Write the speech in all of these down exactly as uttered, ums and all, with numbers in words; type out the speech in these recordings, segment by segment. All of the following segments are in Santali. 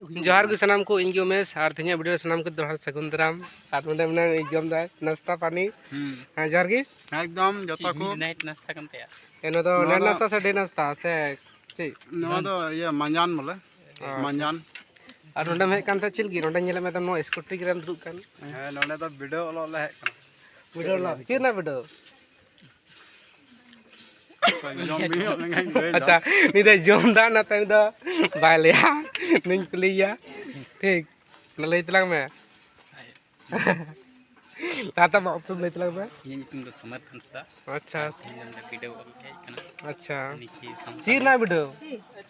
ᱡᱚᱦᱟᱨ ᱜᱮ ᱥᱟᱱᱟᱢ ᱠᱚ, ᱤᱧ ᱜᱮ ᱩᱢᱮᱥ, ᱟᱨ ᱛᱮᱦᱮᱧᱟᱜ ᱵᱷᱤᱰᱤᱭᱳ ᱨᱮ ᱥᱟᱱᱟᱢ ᱠᱚ ᱫᱚᱦᱲᱟ ᱥᱟᱹᱜᱩᱱ ᱫᱟᱨᱟᱢ᱾ ᱟᱨ ᱱᱚᱰᱮ ᱢᱮᱱᱟᱭᱟ, ᱡᱚᱢ ᱫᱟᱭ ᱱᱟᱥᱛᱟ ᱯᱟᱱᱤ᱾ ᱦᱩᱸ᱾ ᱦᱮᱸ, ᱡᱚᱦᱟᱨ ᱜᱮ᱾ ᱮᱠᱫᱚᱢ ᱡᱚᱛᱚ ᱠᱚ᱾ ᱢᱤᱰᱱᱟᱭᱤᱴ ᱱᱟᱥᱛᱟ ᱠᱟᱱ ᱛᱟᱭᱟ᱾ ᱦᱮᱸ, ᱱᱚᱣᱟ ᱫᱚ ᱱᱚᱣᱟ ᱱᱟᱭᱤᱴ ᱫᱚ ᱱᱟᱥᱛᱟ ᱥᱮ ᱰᱮ ᱱᱟᱥᱛᱟ ᱥᱮ ᱪᱮᱫ? ᱱᱚᱣᱟ ᱫᱚ ᱤᱭᱟᱹ ᱢᱟᱸᱡᱟᱱ ᱵᱚᱞᱮ᱾ ᱟᱪᱪᱷᱟ᱾ ᱢᱟᱸᱡᱟᱱ᱾ ᱟᱨ ᱱᱚᱰᱮᱢ ᱦᱮᱡ ᱠᱟᱱ ᱛᱟᱦᱮᱸᱫ ᱪᱮᱫ ᱞᱟᱹᱜᱤᱫ? ᱱᱚᱰᱮ ᱧᱮᱞᱮᱫ ᱢᱮ ᱛᱚ, ᱱᱚᱣᱟ ᱥᱠᱩᱴᱤ ᱨᱮᱢ ᱫᱩᱲᱩᱵ ᱠᱟᱱ᱾ ᱦᱮᱸ, ᱱᱚᱰᱮ ᱫᱚ ᱵᱤᱰᱟᱹᱣ ᱚᱞᱚᱜ ᱞᱮ ᱦᱮᱡ ᱠᱟᱱᱟ᱾ ᱵᱤᱰᱟᱹᱣ ᱞᱟᱜ-, ᱪᱮᱫ ᱨᱮᱱᱟᱜ ᱵᱤᱰᱟᱹᱣ? ᱡᱚᱢ ᱵᱤ ᱧᱚᱜ ᱞᱮᱱᱠᱷᱟᱱ ᱜᱤᱫᱽᱨᱟᱹᱭ ᱟᱪᱪᱷᱟ, ᱡᱚᱢ᱾ ᱱᱩᱭ ᱫᱚᱭ ᱡᱚᱢ ᱫᱟ, ᱚᱱᱟᱛᱮ ᱩᱱᱤ ᱫᱚ ᱵᱟᱭ ᱞᱟᱹᱭᱟ᱾ ᱱᱩᱭᱧ ᱠᱩᱞᱤᱭᱮᱭᱟ᱾ ᱴᱷᱤᱠ, ᱚᱱᱟ ᱞᱟᱹᱭ ᱛᱟᱞᱟᱝ ᱢᱮ᱾ ᱞᱟᱦᱟᱛᱮ ᱟᱢᱟᱜ ᱩᱯᱨᱩᱢ ᱞᱟᱹᱭ ᱛᱟᱞᱟᱝ ᱢᱮ᱾ ᱤᱧᱟᱹᱜ ᱧᱩᱛᱩᱢ ᱫᱚ ᱥᱚᱢᱨ ᱦᱟᱸᱥᱫᱟ᱾ ᱟᱪᱪᱷᱟ᱾ ᱟᱨ ᱛᱮᱦᱮᱧ ᱫᱚ ᱱᱚᱰᱮ ᱵᱤᱰᱟᱹᱣ ᱚᱞ ᱦᱮᱡ ᱠᱟᱱᱟ᱾ ᱟᱪᱪᱷᱟ᱾ ᱱᱤᱠᱤ ᱥᱟᱱᱛᱟᱞᱤ᱾ ᱪᱮᱫ ᱨᱮᱱᱟᱜ ᱵᱤᱰᱟᱹᱣ?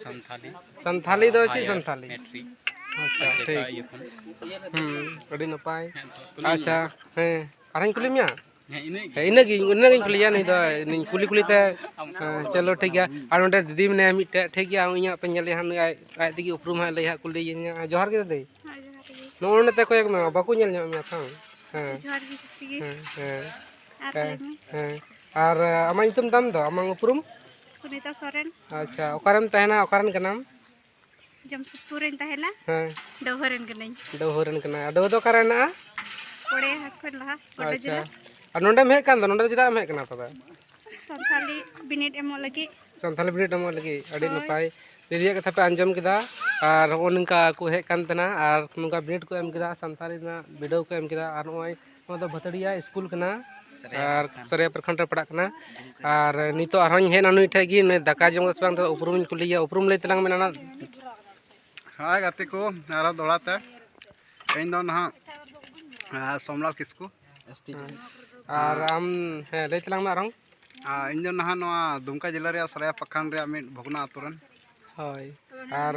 ᱥᱟᱱᱛᱟᱞᱤ᱾ ᱥᱟᱱᱛᱟᱞᱤ ᱫᱚ ᱪᱮᱫ ᱦᱟᱭᱟᱨ ᱥᱟᱱᱛᱟᱞᱤ? ᱢᱮᱴᱨᱤᱠ᱾ ᱟᱪᱪᱷᱟ, ᱟᱥᱮᱠᱟ ᱴᱷᱤᱠ᱾ ᱤᱭᱟᱹ ᱠᱷᱚᱱ᱾ ᱦᱩᱸ, ᱟᱹᱰᱤ ᱱᱟᱯᱟᱭ᱾ ᱦᱮᱸ, ᱛᱚ, ᱠᱩᱞᱤᱧ ᱟᱪᱪᱷᱟ, ᱢᱮ᱾ ᱦᱮᱸ, ᱟᱨᱦᱚᱸᱧ ᱠᱩᱞᱤ ᱢᱮᱭᱟ? ᱦᱮᱸ, ᱤᱱᱟᱹᱜᱮ᱾ ᱦᱮᱸ, ᱤᱱᱟᱹᱜᱮ, ᱤᱱᱟᱹᱜᱤᱧ ᱠᱩᱞᱤᱭᱟ ᱱᱩᱭ ᱫᱚ, ᱤᱧ ᱠᱩᱞᱤ ᱠᱩᱞᱤ ᱛᱮ᱾ ᱦᱮᱸ, ᱪᱚᱞᱚ, ᱴᱷᱤᱠ ᱜᱮᱭᱟ᱾ ᱟᱨ ᱱᱚᱰᱮ ᱫᱤᱫᱤ ᱢᱮᱱᱟᱭᱟ ᱢᱤᱫᱴᱮᱡ, ᱴᱷᱤᱠ ᱜᱮᱭᱟ, ᱤᱧᱟᱹᱜ ᱯᱮ ᱧᱮᱞᱮᱭᱟ ᱦᱟᱸᱜ, ᱱᱩᱭ ᱟᱡ, ᱟᱡ ᱛᱮᱜᱮ ᱩᱯᱨᱩᱢ ᱦᱟᱸᱜ ᱞᱟᱹᱭ ᱦᱟᱸᱜ, ᱠᱩᱞᱤᱭᱤᱧᱟ᱾ ᱡᱚᱦᱟᱨ ᱜᱮ ᱫᱤᱫᱤ᱾ ᱦᱮᱸ, ᱡᱚᱦᱟᱨ ᱜᱮ᱾ ᱱᱚᱜᱼᱚ ᱱᱚᱰᱮ ᱠᱚᱭᱚᱜ ᱢᱮ, ᱵᱟᱠᱚ ᱧᱮᱞ ᱧᱟᱢ ᱢᱮᱭᱟ ᱛᱚ᱾ ᱦᱮᱸ᱾ ᱟᱪᱪᱷᱟ, ᱡᱚᱦᱟᱨ ᱜᱮ ᱡᱚᱛᱚ ᱜᱮ᱾ ᱦᱮᱸ, ᱦᱮᱸ᱾ ᱟᱨ ᱦᱮᱸ, ᱞᱟᱹᱭ ᱢᱮ᱾ ᱦᱮᱸ᱾ ᱟᱨ, ᱟᱢᱟᱜ ᱧᱩᱛᱩᱢ ᱛᱟᱢ ᱫᱚ, ᱟᱢᱟᱜ ᱩᱯᱨᱩᱢ? ᱥᱩᱱᱤᱛᱟ ᱥᱚᱨᱮᱱ᱾ ᱟᱪᱪᱷᱟ, ᱚᱠᱟᱨᱮᱢ ᱛᱟᱦᱮᱱᱟ, ᱚᱠᱟᱨᱮᱱ ᱠᱟᱱᱟᱢ? ᱡᱟᱢᱥᱮᱫᱽᱯᱩᱨ ᱨᱤᱧ ᱛᱟᱦᱮᱱᱟ᱾ ᱦᱮᱸ᱾ ᱰᱟᱹᱣᱦᱟᱹ ᱨᱮᱱ ᱠᱟᱹᱱᱟᱹᱧ᱾ ᱰᱟᱹᱣᱦᱟᱹ ᱨᱮᱱ ᱠᱟᱱᱟ᱾ ᱰᱟᱹᱣᱦᱟᱹ ᱫᱚ ᱚᱠᱟᱨᱮ ᱦᱮᱱᱟᱜᱼᱟ? ᱠᱚᱲᱮ ᱦᱟᱴ ᱠᱷᱚᱱ ᱞᱟᱦᱟ, ᱠᱚᱲᱮ ᱟᱪᱪᱷᱟ᱾ ᱡᱮᱞᱟ᱾ ᱟᱨ ᱱᱚᱰᱮᱢ ᱦᱮᱡ ᱠᱟᱱ ᱫᱚ, ᱱᱚᱰᱮ ᱫᱚ ᱪᱮᱫᱟᱜ ᱮᱢ ᱦᱮᱡ ᱠᱟᱱᱟ ᱛᱚᱵᱮ? ᱥᱟᱱᱛᱟᱞᱤ ᱵᱤᱱᱤᱰ ᱮᱢᱚᱜ ᱞᱟᱹᱜᱤᱫ᱾ ᱥᱟᱱᱛᱟᱞᱤ ᱵᱤᱱᱤᱰ ᱮᱢᱚᱜ ᱞᱟᱹᱜᱤᱫ, ᱟᱹᱰᱤ ᱦᱳᱭ᱾ ᱱᱟᱯᱟᱭ᱾ ᱫᱤᱫᱤᱭᱟᱜ ᱠᱟᱛᱷᱟ ᱯᱮ ᱟᱸᱡᱚᱢ ᱠᱮᱫᱟ, ᱟᱨ ᱦᱚᱸᱜᱼᱚ ᱱᱚᱝᱠᱟ ᱠᱚ ᱦᱮᱡ ᱠᱟᱱ ᱛᱟᱦᱮᱱᱟ, ᱟᱨ ᱱᱚᱝᱠᱟ ᱵᱤᱱᱤᱰ ᱠᱚ ᱮᱢ ᱠᱮᱫᱟ, ᱥᱟᱱᱛᱟᱞᱤ ᱨᱮᱱᱟᱜ ᱵᱤᱰᱟᱹᱣ ᱠᱚ ᱮᱢ ᱠᱮᱫᱟ, ᱟᱨ ᱱᱚᱜᱼᱚᱭ ᱱᱚᱣᱟ ᱫᱚ ᱵᱷᱟᱹᱛᱟᱹᱲᱤᱭᱟ ᱥᱠᱩᱞ ᱠᱟᱱᱟ, ᱥᱟᱹᱨᱟᱹᱭᱟ ᱟᱨ ᱯᱨᱚᱠᱷᱚᱸᱰ᱾ ᱥᱟᱹᱨᱟᱹᱭᱟ ᱯᱨᱚᱠᱷᱚᱸᱰ ᱨᱮ ᱯᱟᱲᱟᱜ ᱠᱟᱱᱟ᱾ ᱟᱨ ᱱᱤᱛᱚᱜ ᱟᱨᱦᱚᱸᱧ ᱦᱮᱡ ᱮᱱᱟ ᱱᱩᱭ ᱴᱷᱮᱡ ᱜᱮ, ᱱᱩᱭ ᱫᱟᱠᱟ ᱡᱚᱢ ᱠᱟᱫᱟ ᱥᱮ ᱵᱟᱝ, ᱩᱯᱨᱩᱢᱤᱧ ᱠᱩᱞᱤᱭᱮᱭᱟ᱾ ᱩᱯᱨᱩᱢ ᱞᱟᱹᱭ ᱛᱟᱞᱟᱝ ᱢᱮ ᱱᱟᱱᱟ᱾ ᱦᱟᱭ ᱜᱟᱛᱮ ᱠᱚ, ᱟᱨᱚ ᱫᱚᱦᱲᱟ ᱛᱮ᱾ ᱤᱧ ᱫᱚ ᱱᱟᱦᱟᱜ, ᱟᱸ, ᱥᱳᱢᱞᱟᱞ ᱠᱤᱥᱠᱩ᱾ S T. ᱟᱨ ᱟᱢ, ᱦᱮᱸ, ᱞᱟᱹᱭ ᱛᱟᱞᱟᱝ ᱢᱮ ᱟᱨᱦᱚᱸ᱾ ᱟᱨ ᱤᱧ ᱫᱚ ᱱᱟᱦᱟᱜ ᱱᱚᱣᱟ ᱫᱩᱢᱠᱟ ᱡᱮᱞᱟ ᱨᱮᱭᱟᱜ ᱥᱟᱨᱟᱭᱟ ᱯᱨᱚᱠᱷᱚᱸᱰ ᱨᱮᱭᱟᱜ ᱢᱤᱫ ᱵᱷᱚᱜᱽᱱᱟ ᱟᱛᱳ ᱨᱮᱱ᱾ ᱦᱳᱭ᱾ ᱟᱨ,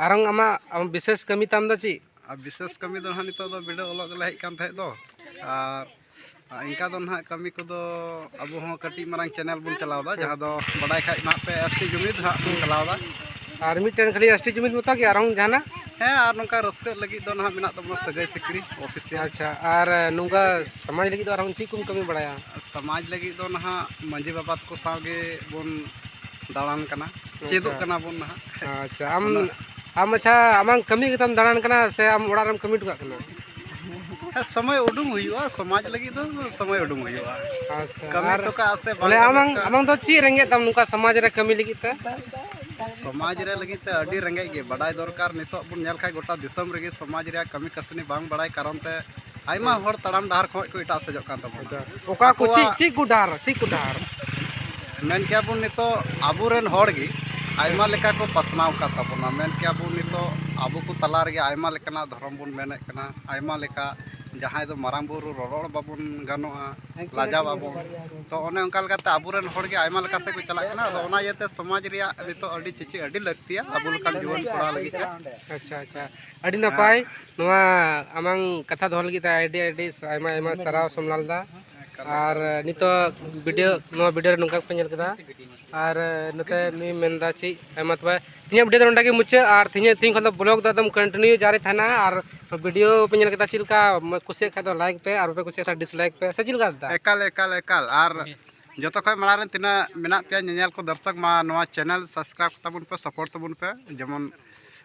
ᱟᱨᱦᱚᱸ ᱟᱢᱟᱜ, ᱟᱢ ᱵᱤᱥᱮᱥ ᱠᱟᱹᱢᱤ ᱛᱟᱢ ᱫᱚ ᱪᱮᱫ? ᱟᱨ ᱵᱤᱥᱮᱥ ᱠᱟᱹᱢᱤ ᱫᱚ ᱱᱟᱦᱟᱜ ᱱᱤᱛᱚᱜ ᱫᱚ ᱵᱤᱰᱟᱹᱣ ᱚᱞᱚᱜ ᱜᱮᱞᱮ ᱦᱮᱡ ᱠᱟᱱ ᱛᱟᱦᱮᱸᱫ ᱫᱚ᱾ ᱟᱨ ᱟᱨ ᱤᱱᱠᱟ ᱫᱚ ᱱᱟᱦᱟᱜ ᱠᱟᱹᱢᱤ ᱠᱚᱫᱚ ᱟᱵᱚ ᱦᱚᱸ ᱠᱟᱹᱴᱤᱡ ᱢᱟᱨᱟᱝ ᱪᱮᱱᱮᱞ ᱵᱚᱱ ᱪᱟᱞᱟᱣ ᱮᱫᱟ, ᱡᱟᱦᱟᱸ ᱫᱚ ᱵᱟᱰᱟᱭ ᱠᱷᱟᱡ ᱱᱟᱦᱟᱜ ᱯᱮ ᱮᱥ ᱴᱤ ᱡᱩᱢᱤᱫ ᱦᱟᱸᱜ ᱵᱚᱱ ᱪᱟᱞᱟᱣ ᱮᱫᱟ᱾ ᱟᱨ ᱢᱤᱫᱴᱮᱱ ᱠᱷᱟᱹᱞᱤ ᱮᱥ ᱴᱤ ᱡᱩᱢᱤᱫ ᱢᱚᱛᱚ ᱜᱮ, ᱟᱨᱦᱚᱸ ᱡᱟᱦᱟᱱᱟᱜ? ᱦᱮᱸ, ᱟᱨ ᱱᱚᱝᱠᱟ ᱨᱟᱹᱥᱠᱟᱹᱜ ᱞᱟᱹᱜᱤᱫ ᱫᱚ ᱱᱟᱦᱟᱜ ᱢᱮᱱᱟᱜ ᱛᱟᱵᱚᱱᱟ ᱥᱟᱹᱜᱟᱹᱭ ᱥᱤᱠᱲᱤ ᱚᱯᱷᱤᱥᱤᱭᱟᱞ᱾ ᱟᱪᱪᱷᱟ, ᱟᱨ ᱱᱚᱝᱠᱟ ᱥᱚᱢᱟᱡᱽ ᱞᱟᱹᱜᱤᱫ ᱫᱚ ᱟᱨᱦᱚᱸ ᱪᱮᱫ ᱠᱚᱢ ᱠᱟᱹᱢᱤ ᱵᱟᱲᱟᱭᱟ? ᱥᱚᱢᱟᱡᱽ ᱞᱟᱹᱜᱤᱫ ᱫᱚ ᱱᱟᱦᱟᱜ ᱢᱟᱹᱡᱷᱤ ᱵᱟᱵᱟ ᱛᱟᱠᱚ ᱥᱟᱶ ᱜᱮ ᱵᱚᱱ ᱫᱟᱬᱟᱱ ᱠᱟᱱᱟ, ᱟᱪᱪᱷᱟ᱾ ᱪᱮᱫᱚᱜ ᱠᱟᱱᱟ ᱵᱚᱱ ᱱᱟᱦᱟᱜ᱾ ᱟᱪᱪᱷᱟ, ᱟᱢ ᱚᱱᱟ ᱟᱢ ᱟᱪᱪᱷᱟ, ᱟᱢᱟᱝ ᱠᱟᱹᱢᱤ ᱜᱮᱛᱟᱢ ᱫᱟᱬᱟᱱ ᱠᱟᱱᱟ ᱥᱮ ᱟᱢ ᱚᱲᱟᱜ ᱨᱮᱢ ᱠᱟᱹᱢᱤ ᱦᱚᱴᱚ ᱠᱟᱜ ᱠᱟᱱᱟ? ᱦᱮᱸ, ᱥᱚᱢᱚᱭ ᱩᱰᱩᱝ ᱦᱩᱭᱩᱜᱼᱟ, ᱥᱚᱢᱟᱡᱽ ᱞᱟᱹᱜᱤᱫ ᱫᱚ ᱥᱚᱢᱚᱭ ᱩᱰᱩᱝ ᱦᱩᱭᱩᱜᱼᱟ᱾ ᱟᱪᱪᱷᱟ, ᱠᱟᱹᱢᱤ ᱟᱨ ᱦᱚᱴᱚ ᱠᱟᱜᱼᱟ ᱥᱮ ᱵᱟᱝ ᱵᱚᱞᱮ ᱠᱟᱹᱢᱤ ᱟᱢᱟᱝ ᱦᱚᱴᱚ ᱠᱟᱜᱼᱟ᱾ ᱟᱢᱟᱝ ᱫᱚ ᱪᱮᱫ ᱨᱮᱸᱜᱮᱡ ᱛᱟᱢ ᱱᱚᱝᱠᱟ ᱥᱚᱢᱟᱡᱽ ᱨᱮ ᱠᱟᱹᱢᱤ ᱞᱟᱹᱜᱤᱫ ᱛᱮ? ᱥᱚᱢᱟᱡᱽ ᱨᱮ ᱞᱟᱹᱜᱤᱫ ᱛᱮ ᱟᱹᱰᱤ ᱨᱮᱸᱜᱮᱡ ᱜᱮ, ᱵᱟᱰᱟᱭ ᱫᱚᱨᱠᱟᱨ᱾ ᱱᱤᱛᱚᱜ ᱵᱚᱱ ᱧᱮᱞ ᱠᱷᱟᱱ ᱜᱚᱴᱟ ᱫᱤᱥᱚᱢ ᱨᱮᱜᱮ ᱥᱚᱢᱟᱡᱽ ᱨᱮᱭᱟᱜ ᱠᱟᱹᱢᱤ ᱠᱟᱹᱥᱱᱤ ᱵᱟᱝ ᱵᱟᱲᱟᱭ ᱠᱟᱨᱚᱱ ᱛᱮ ᱟᱭᱢᱟ ᱦᱚᱲ ᱛᱟᱲᱟᱢ ᱰᱟᱦᱟᱨ ᱠᱷᱚᱱ ᱠᱚ ᱮᱴᱟᱜ ᱥᱮᱡᱚᱜ ᱠᱟᱱ ᱛᱟᱵᱚᱱᱟ᱾ ᱚᱠᱟ ᱠᱚ ᱪᱮᱫ ᱟᱠᱚᱣᱟᱜ ᱪᱮᱫ ᱠᱚ ᱰᱟᱦᱟᱨ, ᱪᱮᱫ ᱠᱚ ᱰᱟᱦᱟᱨ? ᱢᱮᱱ ᱠᱮᱭᱟ ᱵᱚᱱ ᱱᱤᱛᱚᱜ ᱟᱵᱚᱨᱮᱱ ᱦᱚᱲ ᱜᱮ ᱟᱭᱢᱟ ᱞᱮᱠᱟ ᱠᱚ ᱯᱟᱥᱱᱟᱣ ᱟᱠᱟᱫ ᱛᱟᱵᱚᱱᱟ᱾ ᱢᱮᱱ ᱠᱮᱭᱟ ᱵᱚᱱ ᱱᱤᱛᱚᱜ ᱟᱵᱚ ᱠᱚ ᱛᱟᱞᱟ ᱨᱮᱜᱮ ᱟᱭᱢᱟ ᱞᱮᱠᱟᱱᱟᱜ ᱫᱷᱚᱨᱚᱢ ᱵᱚᱱ ᱢᱮᱱᱮᱫ ᱠᱟᱱᱟ, ᱟᱭᱢᱟ ᱞᱮᱠᱟ ᱡᱟᱦᱟᱸᱭ ᱫᱚ ᱢᱟᱨᱟᱝ ᱵᱩᱨᱩ ᱨᱚᱨᱚᱲ ᱵᱟᱵᱚᱱ ᱜᱟᱱᱚᱜᱼᱟ, ᱞᱟᱡᱟᱣ ᱟᱵᱚᱱ᱾ ᱛᱚ ᱚᱱᱮ ᱚᱱᱠᱟ ᱞᱮᱠᱟᱛᱮ ᱟᱵᱚᱨᱮᱱ ᱦᱚᱲ ᱜᱮ ᱟᱭᱢᱟ ᱞᱮᱠᱟ ᱥᱮᱫ ᱠᱚ ᱪᱟᱞᱟᱜ ᱠᱟᱱᱟ᱾ ᱟᱫᱚ ᱚᱱᱟ ᱤᱭᱟᱹᱛᱮ ᱥᱚᱢᱟᱡᱽ ᱨᱮᱭᱟᱜ ᱱᱤᱛᱚᱜ ᱟᱹᱰᱤ ᱪᱮᱪᱮᱫ ᱟᱹᱰᱤ ᱞᱟᱹᱠᱛᱤᱭᱟ ᱟᱵᱚ ᱞᱮᱠᱟᱱ ᱡᱩᱣᱟᱹᱱ ᱠᱚᱲᱟ ᱞᱟᱹᱜᱤᱫ ᱛᱮ᱾ ᱟᱪᱪᱷᱟ, ᱟᱪᱪᱷᱟ, ᱟᱹᱰᱤ ᱱᱟᱯᱟᱭ᱾ ᱱᱚᱣᱟ ᱟᱢᱟᱝ ᱠᱟᱛᱷᱟ ᱫᱚᱦᱚ ᱞᱟᱹᱜᱤᱫ ᱛᱮ ᱟᱹᱰᱤ ᱟᱹᱰᱤ ᱟᱭᱢᱟ ᱟᱭᱢᱟ ᱥᱟᱨᱦᱟᱣ ᱥᱳᱢᱞᱟᱞ ᱫᱟ᱾ ᱟᱨ ᱱᱤᱛᱚᱜ ᱵᱷᱤᱰᱤᱭᱳ, ᱱᱚᱣᱟ ᱵᱷᱤᱰᱤᱭᱳ ᱨᱮ ᱱᱚᱝᱠᱟ ᱜᱮᱯᱮ ᱧᱮᱞ ᱠᱮᱫᱟ᱾ ᱟᱨ ᱱᱚᱛᱮ ᱱᱩᱭ ᱢᱮᱱᱫᱟ ᱪᱮᱫ ᱟᱭᱢᱟ ᱛᱚᱵᱮ ᱛᱮᱦᱮᱧᱟᱜ ᱵᱷᱤᱰᱤᱭᱳ ᱫᱚ ᱱᱚᱸᱰᱮ ᱜᱮ ᱢᱩᱪᱟᱹᱫ᱾ ᱟᱨ ᱛᱮᱦᱮᱧ ᱛᱮᱦᱮᱧ ᱠᱷᱚᱱ ᱫᱚ ᱵᱞᱚᱜ ᱫᱚ ᱮᱠᱫᱚᱢ ᱠᱚᱱᱴᱤᱱᱤᱭᱩ ᱡᱟᱹᱨᱤ ᱛᱟᱦᱮᱱᱟ᱾ ᱟᱨ ᱵᱷᱤᱰᱤᱭᱳ ᱯᱮ ᱧᱮᱞ ᱠᱮᱫᱟ ᱪᱮᱫ ᱞᱮᱠᱟ, ᱠᱩᱥᱤᱭᱟᱜ ᱠᱷᱟᱡ ᱫᱚ ᱞᱟᱭᱤᱠ ᱯᱮ, ᱟᱨ ᱵᱟᱯᱮ ᱠᱩᱥᱤᱭᱟᱜ ᱠᱷᱟᱡ ᱰᱤᱥᱞᱟᱭᱤᱠ ᱯᱮ, ᱥᱮ ᱪᱮᱫ ᱞᱮᱠᱟ ᱫᱟ? ᱮᱠᱟᱞ, ᱮᱠᱟᱞ, ᱮᱠᱟᱞ᱾ ᱟᱨ ᱡᱚᱛᱚ ᱠᱷᱚᱱ ᱢᱟᱲᱟᱝ ᱨᱮ ᱛᱤᱱᱟᱹᱜ ᱢᱮᱱᱟᱜ ᱯᱮᱭᱟ ᱧᱮᱧᱮᱞ ᱠᱚ ᱫᱚᱨᱥᱚᱠ ᱢᱟ, ᱱᱚᱣᱟ ᱪᱮᱱᱮᱞ ᱥᱟᱵᱥᱠᱨᱟᱭᱤᱵᱽ ᱛᱟᱵᱚᱱ ᱯᱮ, ᱥᱟᱯᱳᱨᱴ ᱛᱟᱵᱚᱱ ᱯᱮ, ᱡᱮᱢᱚᱱ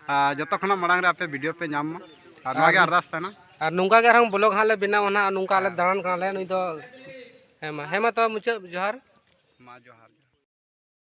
ᱟᱨ ᱡᱚᱛᱚ ᱠᱷᱚᱱᱟᱜ ᱢᱟᱲᱟᱝ ᱨᱮ ᱟᱯᱮ ᱵᱷᱤᱰᱤᱭᱳ ᱯᱮ ᱧᱟᱢ ᱢᱟ᱾ ᱟᱨ ᱱᱚᱣᱟ ᱜᱮ ᱟᱨᱫᱟᱥ ᱛᱟᱦᱮᱱᱟ᱾ ᱟᱨ ᱱᱚᱝᱠᱟ ᱜᱮ ᱟᱨᱦᱚᱸ ᱵᱞᱚᱜ ᱦᱟᱸᱜ ᱞᱮ ᱵᱮᱱᱟᱣᱟ ᱱᱟᱦᱟᱜ, ᱱᱚᱝᱠᱟ ᱟᱞᱮ ᱫᱟᱬᱟᱱ ᱠᱟᱱᱟᱞᱮ᱾ ᱱᱩᱭ ᱫᱚ ᱦᱮᱸ ᱢᱟ, ᱦᱮᱸ ᱢᱟ ᱛᱚᱵᱮ ᱢᱩᱪᱟᱹᱫ ᱡᱚᱦᱟᱨ᱾ ᱢᱟ ᱡᱚᱦᱟᱨ᱾